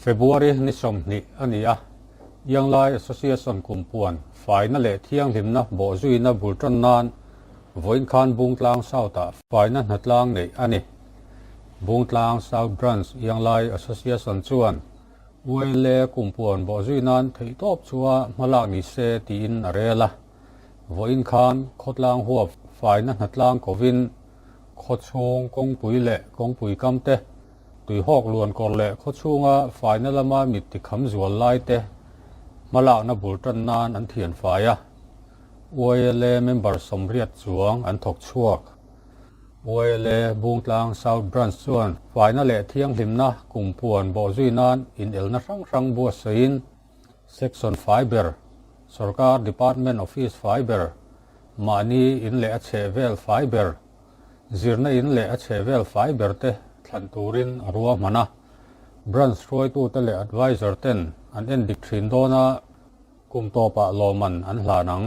February ni 20 a ni a, Ianglai Association kumpuan faina leh thianghlimna bawhzuina bul tan nan vawiin khan Bungtlang South-ah faina hnatlang neih a ni. Bungtlang South Branch Ianglai Association chuan ULA kumpuan bawhzui nan theihtawp chua hmalak ni se tiin a rel a. Vawiin khan khawtlang huap faina hnatlang kovin khawchhung kawngpui leh kawngpui kam te, Tuihawk luan kawr leh khawchhunga faina lama mit tikham zual lai te hmalakna bul tan nan an thian fai a, YLA member 80 chuang an thawk chhuak. YLA Bungtlang South Branch chuan faina leh thianghlimna kumpuan bawhzui nan inelna hrang hrang buatsaihin Section fai ber, Sorkar Department Office fai ber, mahni in leh a chhehvel fai ber, Zirna in leh a chhehvel fai ber te thlan turin a ruahman a, Branch hruaitute leh Advisor ten an endik thin dawn a, kum tawpah lawmman an hlan ang.